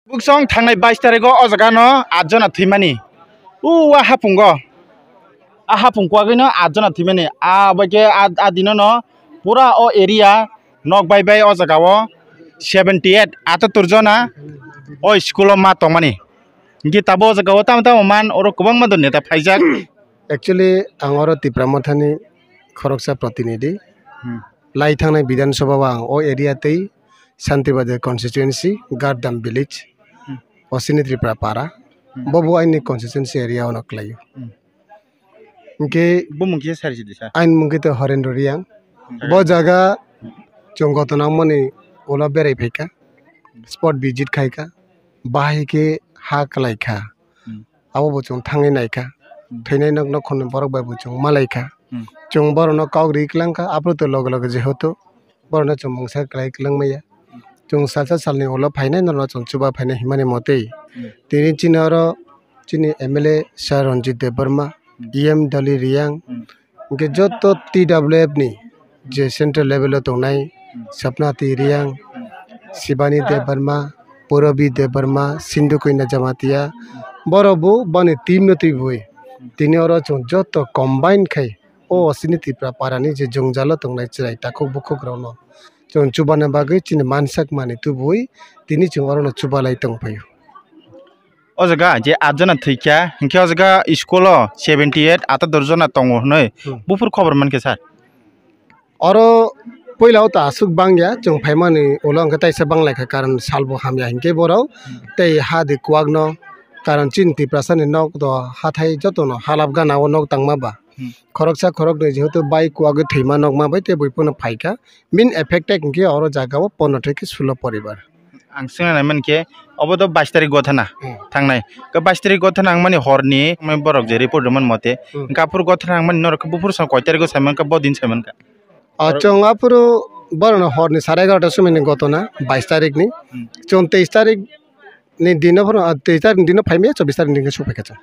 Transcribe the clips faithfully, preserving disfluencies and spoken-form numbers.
Buksong thangnai bais tarikh o, o jaga no aat jona thwimani. O a hapungo. A hapung kwagwi no aat jona thwimani. A bai khe a, a dino no pura o area nok bai bai o jaga o seventy eight, atatur jona o school o ma tongmani. Hinkhe tabo o jaga o tamo tamo man oro kwbangma do neta phaijak. Actually, ang oro Tipra Mothani khoroksa protinidhi. Hmm. Lai thangnai Bidhan Sabha o ang o area tei Santi Bazar constituency, Gardam village, Hmm. Osini Tripura para. Hmm. Bo bo aini constituency area ono kwlaio. Hmm. Hinkhe Bumung kisa sari sidi sa. Aini mung khe to Horendro Riang. Hmm. Bo jaga chwng gotona wngmani ulo berai phaikha. Spot visit khaikha. Bahai khe ha kwlaikha. Hmm. Abo bo chwng thangwi naikha. Hmm. Thwinai nok nokhorni borok bai bo chwng malaikha. Hmm. Chwng borokno kok ri kwlangkha, aphuru to loge loge jehetu borokno chwng mungsa kwlai kwlangmaya. Chwng salsa salni ulo phainai norokno chwng chuba phainai himani motwi. Hmm. Tini chini oro chini M L A Sir Ranjit Debbarma, Hmm. E M Dali Riang, Hmm. hinkhe joto T W F ni je central level o tongnai Hmm. Sapnati Riang, Hmm. Shivani Debbarma, Purabi Debbarma, Sindhu Koina Jamatia, borok bo boni team no twiwi tini oro chwng joto combine khai o Osini Tripura parani je jwngjalo tongnai chwrai takhuk bukhuk rokno chwng chubana bagwi chini mansak mani tubui tini chwng orono chubalai tongphaio. O jaga je aat jona thwikha, hinkhe o jaga school o seventy eight, atatur jona tongo hwnwi Hmm. buphuru khobor mankha sir? Oro puila o ta aswk bangya, chwng phaimani ulo hwnkhe taisa banglaikha, karon salbo hamya hinkhe borok tei ha di kwakno, karon chini Tiprasani nok do hathai jotono halap gana o nok tangma ba. Hmm. Khoroksa khoroknwi jehetu bai kwagwi thwima nokma bai tei bui phano phaikha. Min affected hinkhe oro jaga o pondro theke sulo poribar. Ang swngna nai mankhe, obo to bais tarik gothana Hmm. thangnai. Khe bais tarik gothana wngmani horni, borok je report rwmani mote, Hmm. hwnkhe aphuru gothana wngmani norok khe buphuru song koi tarik o saimankha, bo din saimankha? Ah, Oro- chwng aphuru borokno horni sare egarota somoini gotona, bais tarikni. Hmm. Chwng teis tarik ni dino phano, ah, teis tarik ni dino phaimaya, chobbish tarik ni dino sokphaikha chwng.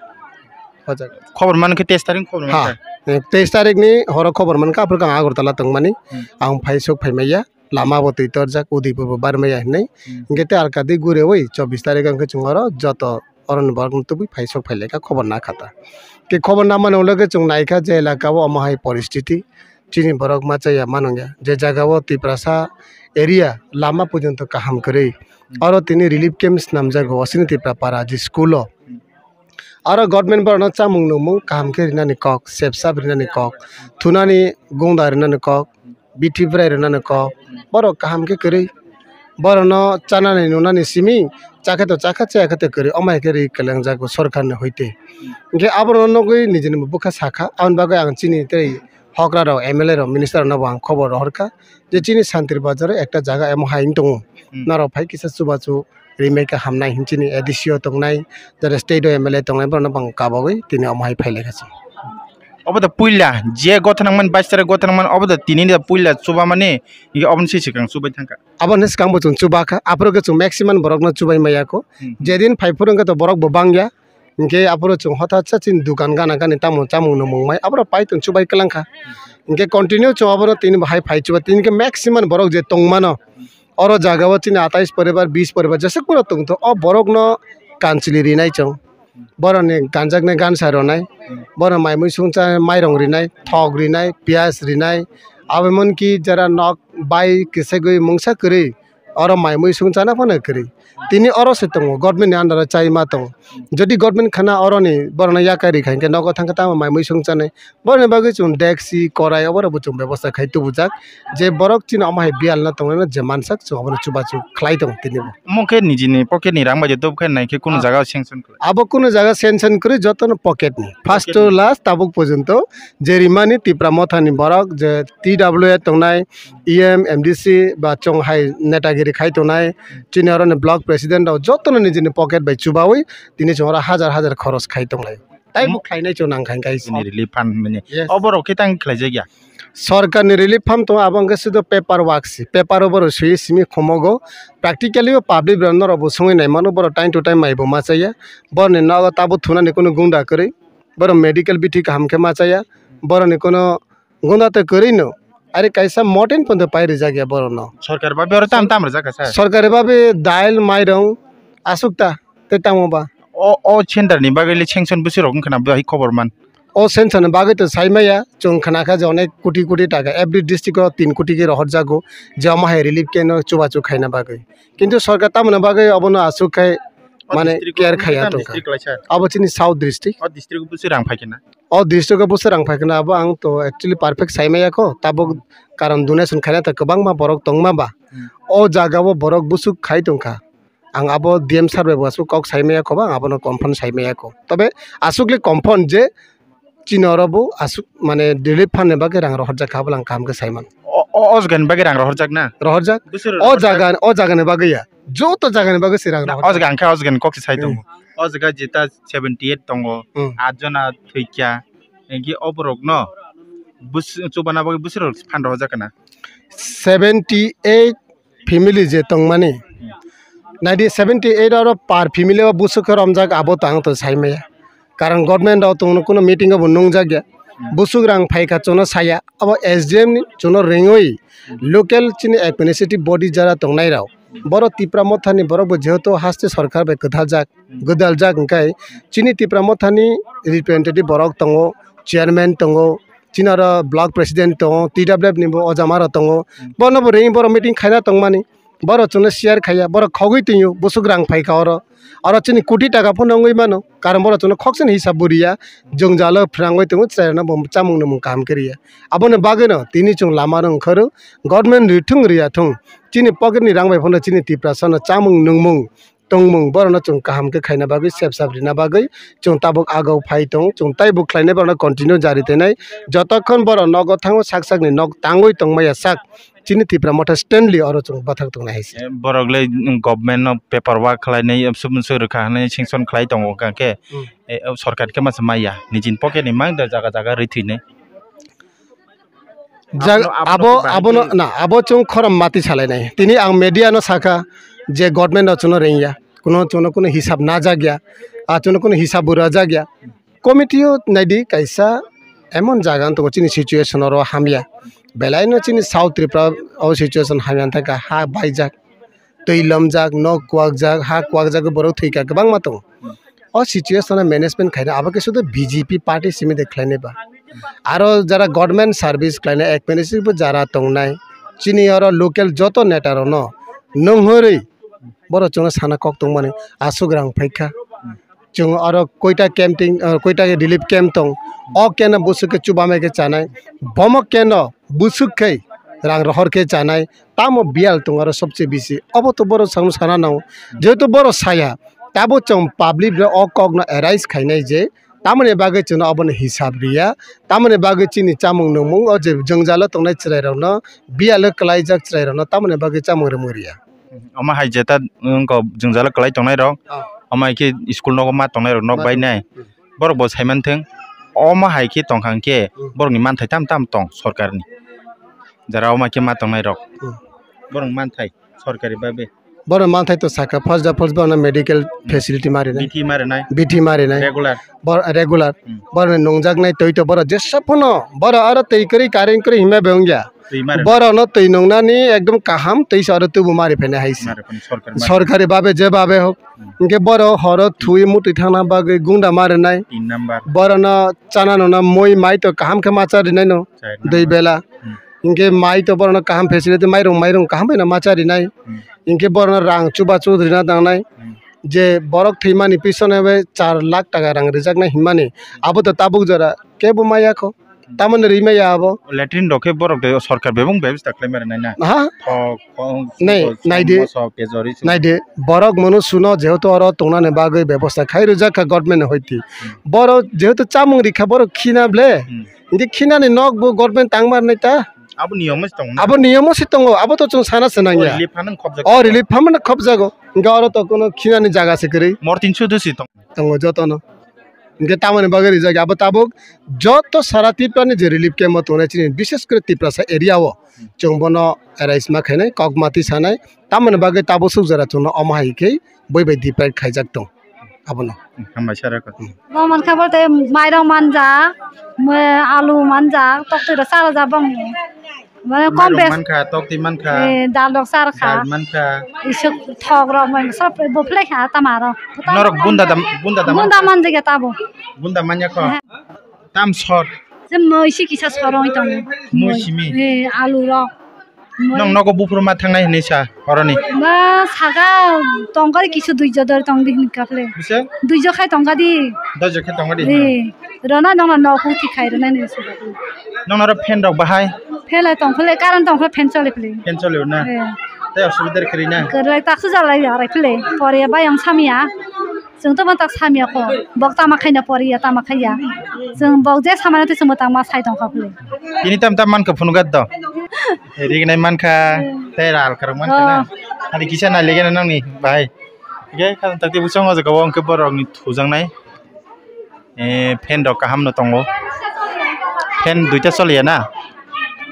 O jaga. Khobor mankhe teis tarik khobor Ha, mankha? Eh, teis tarik ni horo khobor mankha, aphuru ang Agartala tongmani. Hmm. Ang phai sok phaimaya, lama bo twi torjak, Udaipur bo barmaya hinwi. Hmm. Hinkhe tei alkadi gurewi chobbish tarik o hinkhe chwng oro joto oroni borokno tubui phai sok phailaikha, khobor nakha ta. Tei khobor namani ulo khe chwng naikha je elaka o omo hai poristiti. Chini borok machaya manwngya, je jaga o Tiprasa area lama porjonto kaham kwrwi. Hmm. Oro tini relief camp swnamjago, Osini Tripura para je school o. Hmm. Aro government borokno chamung nungmung kaham khe rinani kok, sepsap rinani kok, thunani gungda rinani kok, bithi bwrai rinani kok, borok kaham khe kwrwi. Borokno chanani nunani simi chakhe to chakha, chaya khe to kwrwi, omo hai khe ri kwlangjago sorkarni hoite. Hinkhe aborokno nugwi nijini bwkha sakha, aboni bagwi ang chini tei hokra rok, M L A rok, minister rokno bo ang khobor rohorkha je chini Santir Bazar o ekta jaga emo hai wng tongo. Hmm. Norok phai kisa chubachu rimai kha hamnai hin chini A D C o tongnai, jara state o M L A tongnai, borokno bo ang kabagwi tini omo hai phailaikha chwng. Obo da puila je gotha nangmani, bais tarik gotha nangmani, obo da tini da puila chubamani, hinkhe oboni se swkang chubai thangkha. Aboni swkang bo chwng chubakha, aphuru khe chwng maximum borokno chubai maya kho. Hmm. Jedin phai phuru wngkhe to borok bo bangya, hinkhe aphuru chwng hothat sa chini dukan gana gani tamo chamung nungmung mai, aphuru pai tong chubai kwlangkha. Hinkhe continue chwng abono tini bo hai phai chuba, tini khe maximum borok je tongmano, oro jaga o chini atais poribar, bis poribar jesuk phano tongtho, o borokno kanchili rinai chwng. Borokni ganjaknai gansa rwnai, borok mai mui songcha mairong rinai, thok rinai, piyaj rinai, abo emonki jera nok bai kisagwi mungsa kwrwi, oro mai mui songchana phano kwrwi. Tini oro se tongo, government ni under o chai ma tongo. Jodi government khana oroni borokno yakarwi kha hinkhe nogo thangkhe tamo mai mui songchanai. Borokni bagwi chwng dekchi, korai, oborok bo chwng bebosta khai tubujak, je borok chini omo hai biyal no tongnaino je mansak chwng obono chubachu khlai tongo tini bo. Omo khe nijini pocket ni rang bai tubukhe naikhe kunu Ah. jaga o sanction khlai? Abo kunu jaga sanction kwrwi, jotono pocket ni. First Pocket to ni. Last tabuk porjonto je rimani Tipra Motha ni borok je T W A tongnai, E M, M D C ba chwng hai netagiri khai tongnai, chini oroni block president rok jotono nijini pocket bai chubawi tini chwng oro hajar hajar khoros khai tonglai. Tai Mo- bo khlainai chwng nang khai khai Bini so. Relief fund bini. Yes. Oborok khe tang khlaijak ya? Sorkarni relief fund tongo, abo hwnkhe sudu paper work si. Paper o borok swiwi simi khomogo. Practically o public rok norok bo songwi nai mano, borok time to time mai bo ma chaya. Borokni nogo tabuk thunani kunu gunda kwrwi. Borok medical bithi kaham khe ma chaya. Borokni kunu gunda tei kwrwi no. Ari kaisa moten pondo pai rijak ya borokno. Sorkar babe oro tam tam rijak kha sir? Sorkari babe dail, mairong, Aswk ta, tei tamo ba? O, o center ni bagwi le sanction bwswk rok wngkha na bai khobor man? O sanction ni bagwi to sai maya, chwng khna kha je onek koti koti taka every district o tin koti khe rohorjago, je omo hai relief camp no chubachu khaina bagwi. Kintu sorkar tamoni bagwi obono aswk khai O mane district o care khaiya wngkha tongkha. District kaisa. Abo chini South district. O district o bwswk rang phai khe na? O district o bwswk rang phai khe na, abo ang to actually perfect sai maya kho, tabuk karon donation khaina ta kwbangma borok tongma ba. Hmm. O jaga o borok bwswk khai tongkha. Ang abo D M sir bai bo aswk kok sai maya kho ba, ang abono confirm sai maya kho. Tobe aswk le confirm je chini oro bo aswk mane relief fund ni bagwi rang rohorjak kha, abo lang kaham khe sai man. O, o, o jagani bagwi rang rohorjak na? Rohorjak. Bwswk O rohorjak? jaga, o jagani bagwi ya. Joto jagani bagwi se rang Na, rohorjak. O jaga ang khe o jagani kok se sai Hmm. tongo. O jaga jeta seventy eight tongo. Hmm. At jona thwikya. Engki o borok no bus-, chubana bagwi bwswk rok fund rohorjak kana? Seventy eight family je tongmani, naidi seventy eight oro per family o bwswk khe romjak, abo to ang to sai maya. Karon government rok tongno kuno meeting o bo nungjak ya. Bwswk rang phai kha chwngno saya, abo S D M ni chwngno ringwi local chini administrative body jara tongnai rok. Boro Tipra Motha ni borok bo jehetu haste sorkar bai kwthaljak, gwdaljak hwnkhe chini Tipra Motha ni representative borok tongo, chairman tongo, chini oro block president tongo, T W F ni bo ojama rok tongo, Hmm. bono bo ringwi borok meeting khaina tongmani, borok chwngno share khaiya, borok khogwi tongyo, bwswk rang phaikha oro, oro chini koti taka phano wngwi mano, karon borok chwngno khokcheno hisab bo riya, jwngjalo phrangwi tongo, chwrairokno bo chamung nwmung kaham khe riya, aboni bagwino tini chwng lama rw wngkharu, government rithung riyathung, chini pocket ni rang bai phano chini Tiprasa no chamung nwngmung tongmung borokno chwng kaham khe khaina bagwi sep sap rina bagwi chwng tabuk agau phai tong, chwng taibo khlainai borokno continue jari teinai, jotokhon borok nogo thango sak sakni nok tangwi tongmaya sak chini Tipra Motha Stanley oro chwng bwthak tongnai hai se. Eh, borok le, mm, government no paper work khlainai, sumsok rwkha hwnwi sanction khlai tongo hwnkha khe, Hmm. eh, sorkar khe masa maya nijini pocket ni mang da jaga jaga rwi thwinai. Jag-, Abono, abono abo, khe bahai abono, khe na, abo chwng khorom mati salainai. Tini ang media no sakha je government no chwngno ringya, kuno chwngno kuno hisab najak ya, ah, chwngno kuno hisab bo rajak ya. Committee o naidi kaisa emon jaga wng tongo chini situation oro hamya. Belai no chini South Tripura o situation hamya wng thangkha, ha baijak. Twi lomjak, nok kwakjak, ha kwakjagwi borok thwikha, kwbangma tongo. O situation o management khaina abo khe sudu B J P party simi de khlainai ba. Aro jara government service khlainai, administrative bo jara tongnai, chini oro local joto neta rokno nwnghorwi borok chwngno sana kok tongmani aswk rang phaikha. Chwng oro koita camp ting, ah, koita relief camp tong. O camp no bwswk khe chuba mai khe chanai. Bomo camp no bwswk khe rang rohor khe chanai. Tamo biyal tong oro sobse bisi. Obo to borok chwngno sana nango. Jehetu borok saya, tabo chwng public rok o kok no arise khainai je tamoni bagwi chwngno obono hisab riya. Tamoni bagwi chini chamung nungmung o je jwngjalo tongnai chwrai rokno biyalo kwlaijak chwrai rokno tamoni bagwi chamung rwmung riya. Omo hai jeta wngkha jwngjalo kwlai tongnai rok. Ah. Omo hai khe school nogo ma tongnai rok nok Ma bai tong-, nai. Hmm. Borok bo saimanthwng. Omo hai khe tongkha hwnkhe Hmm. borokni manthai tam tam tong sorkarni. Jara omo hai khe ma tongnai rok. Hmm. Borokni manthai sorkari babe. Borokni manthai to sakha first of all borokno medical Hmm. facility ma rinai. Bithi ma rinai. Bithi ma rinai. Regular. Bor-, regular. Hmm. Borokni nungjaknai twi to borok jesa phano borok aro twi kwrwi current kwrwi himma bai wngya. Twi ma rinai. Borokno twi nungnani ekdom kaham twi se oro tubu mari phainai hai se. Mari phano sorkar mari. Sorkari babe je babe hok. Hmm. Hwnkhe borok horo thwi mutwi thangna bagwi gunda ma rinai. Tin number. Borokno chana nona mui mai to kaham khe ma cha rinai no. Char number. Dui bela. Hmm. Hwnkhe mai to borokno kaham facility mairung mairung kaham bai no ma cha rinai. Hmm. Hwnkhe borokno rang chubachu rina nangnai. Hmm. Je borok thwimani pisone bai char lakh taka rang rijaknai hinmani. Abo to tabuk jora kebo maya kho. Tamoni ri maya abo. Latrine rok khe borok de sorkar bebak bebasta khlai mari nai na. Ha? Thok, khong, Nai, sugo, naidi. Somo, sok, pejori, sugo. Naidi, borok munu suno jehetu oro tongnani bagwi bebasta khai rijak kha government ni hoiti. Hmm. Borok jehetu chamung rikha borok khina ble. Hmm. Hingke khinani nok bo government tang mar nai ta. Abo niyom se tongo na? Abo niyom se tongo, abo to chwng sana se nang ya. O relief fund wng khobjak. O relief fund no khobjago. Hingke oro to kuno khinani jaga se kwrwi. Mortin sudu si tong. Tongo jotono. Hingke tamoni bagwi rijak abo tabuk joto sara Tripura ni je relief camp o tongnai chini, bishes kore Tiprasa area o chwng bono raisma khainai, kok mati sanai, tamoni bagwi tabuk suk jora chwngno omo hai khe bui bai divide khaijak tong abono. Hambai sara ko. Bo mankha bolte mairok manjak, mui alu manjak, toktwi rok cha rwjak bang. Mane kom Mairok bes. Mankha, tok twi mankha. Eh, dal rok char kha. Dal mankha. Isuk thok rok mai sab bo phlai kha tama rok. Norok bunda da, bunda da Bunda mankha. Man jagya tabo. Bunda manya kho. Eh. Tam sot. Je moi si kisa sorong tong. Moi simi. Eh, alu rok. Nong nogo buphuru ma thangnai hinwi sa oroni. Ba saka tongkari kisu duijo dor tong di hinwi kaple. Bisa? Duijo khai tongkadi. Duijo khai tongkadi. Eh, rona nong no hu ti khai rona ni sa. Nong noro fan rok bahai. Fan lai tong khle, current tong khle fan chole khle. Fan chole na. Eh. Tei osubidar kri na. Kri tak su jalai ya rai khle. Pore ba yang samya. Chwng to ma tak samya kho, bok tama khaina poriya, tama khaiya. Chwng bok je samano tei chwng bo tangma sai tongkha phule. Tini tam tam mankha phunukha do. Rignai mankha, tei ral kwrwng mankha na. Oh. Ani kisa nai legena nangni bahai. Hingke khajang takti bwskango jaga o hingke borok ni thujaknai. Eh, fan rok kaham no tongo. Fan duita choliya na?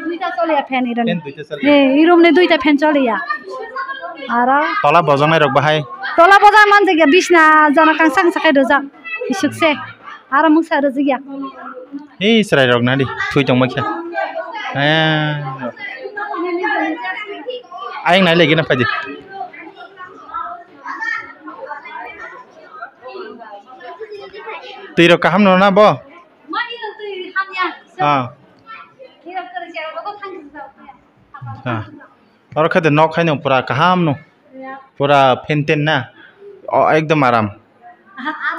Duita choliya fan iron. Fan duita choliya. Eh, iron ni duita fan choliya. Aro? Tola bojaknai rok bahai? Tola bojak man jagya bisna jana kangsa kangsa khai dojak. Isuk se. Aro mungsa rojak ya. Hei, chwrai rok nadi, thui tongma khe. Eh. Ayang nai lagi na phaidi. Twi rok kaham no na bo? Ah. Ah. Oro khe de nok hai no pura kaham no. Pura fan ten na. O, ekdom aram.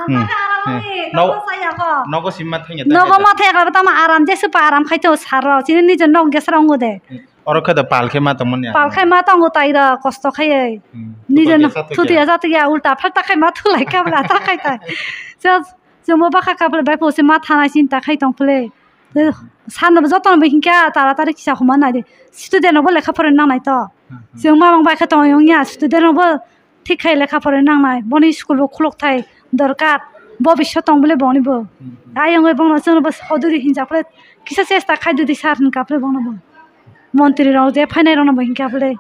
Hmm. Hmm. No-, nogo sima thangya. Nogo ma thangya khe tamo aram je supa aram khai to sar rok. Chini nijo nok ges rok ongo de. Hmm. Oro khe do pal khe ma tongmani. Pal khai ma tongo tai ra kosto khai. Hmm. Nijo no thuti ya jati ya ulta phalta khai ma thulai kabla ta khai tai. Just chwngbo bwkha kaphre bai phusi ma thanai sinta khai tong phule. Sanno jotono bo hinkhe tara tari kisa huma nai de. Student rokbo lekha poroi nangnai to. Hmm, hmm. Chwng mamang bai khe tongwi wngya student rokbo thik khai lekha poroi nangnai. Boni school bo khuluk thai dorkar. Bo biso tong bole boni bo. Hmm, hmm. Ayang bai bono chwngno bo hoduri hinjak phre kisa chesta khai dudi sir hinka phre bono bo. Montri rok je phainai rokno bo hinkhe phre.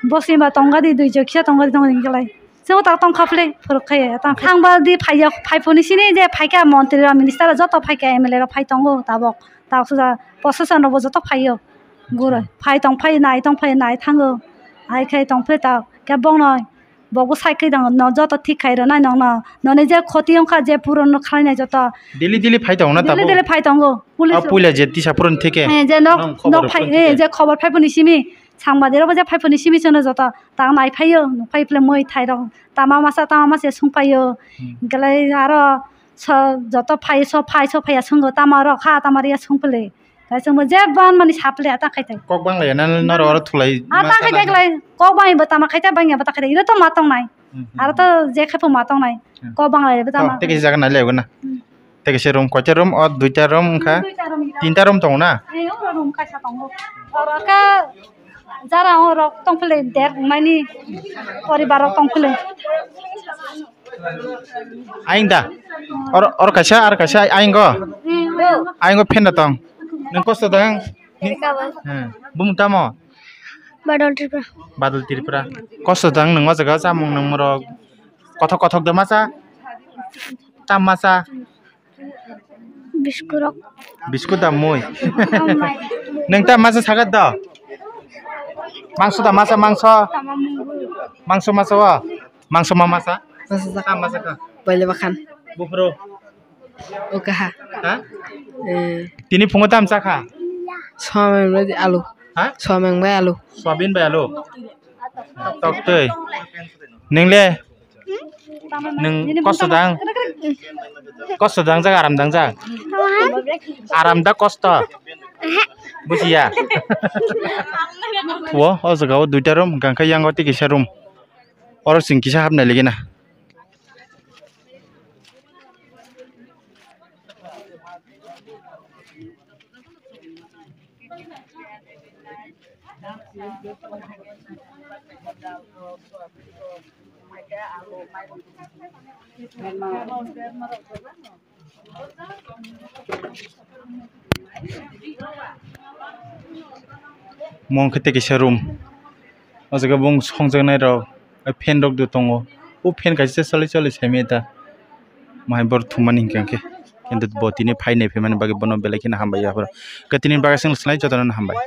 Bo se ba tongga di dui joksa tongga di tongga di hinkhe lai. Chwng tak tong kha phre phorok khai ya. Tang thang ba di phai ya phai phone sini je phai kha montri rok minister rok joto phai kha M L A rok phai tongo tabok. Tabok suda procession rok bo joto phai yo. Gura phai tong phai nai tong phai nai thango. Ai khai tong phre ta khe bong noi. Bo bo sai khai tong no joto thik khai rw nai nong no. Noni je khoti wng kha je puron no khlai nai joto. Daily daily phai tongo na tabok? Daily daily phai tongo. Police rok. Puila je tisa puron thike. Eh, je nok nok phai eh je khobor phai phone simi. Sangbadirokbo je phaiphoni simi chwngno joto tang nai phaio, nukphai phle moi thairok tama masa tama masa sungphaio. Hmm. Belai aro so joto phai so phai so phaiya swngo tama rok kha tama riya sung phle. Tai chwngbo jeba manmani sa phle ta khai tai. Kok bang lai na noro oro thulai. A ta khai tai glai kok bang bo tama khai ta bang ya ta khai ta iro to ma tong nai. Hmm, hmm. Aro to je khai pho ma tong nai. Hmm. Kok bang lai bo tama. Tei kisa jaga nai lai na. Hmm. Tei kaisa room, koita room? O duita room wngkha. Duita room. Tinta room tongo na? Eh, oro room kaisa tongo. Oro khe jara oro tong phele der mani poribar rok tong phele. Ayang da? Oro, oro kaisa, aro kaisa ayang go? Eh, oro. Ayang go fan da tong. Nwng kosto dang? Ni-, hmm. Bumung tamo? Badal Tripura. Badal Tripura. Kosto dang nwng o jaga chamung nwng morok kothok kothok de macha? Tam macha? Biskurok. Biskut da mui. Nwng ta masa sagat da? Mangso da masa mangso? Mangso masa wa? Mangso ma masa? Masa sa. Ta masa ka? Baile bakhan. Bufro. Oke ha. Ha? Eh. Tini phungo tam chakha? Soyabin bai alu. Ha? Soyabin bai alu. Soyabin bai alu. Tok twi. Nwngle? Nwng kosto dang? Kosto dangjak, aram dangjak? Aram da kosto? Bujiya. Wo, o jaga o duita room, hwnkha khe yang o tei kisa room. Oro chwng kisa hapnai ligi na. Mo wngkha tei kaisa room. O jaga bung songjaknai rok, fan rok do tongo. O fan kaisa choli choli saimanya ta. Mahai bor thumani hinkha khe. Kintu bo tini phainai phaimani bagwi bono belai kheno hambai ya phuru. Khe tini bagwi chwng swlai jotono hambai.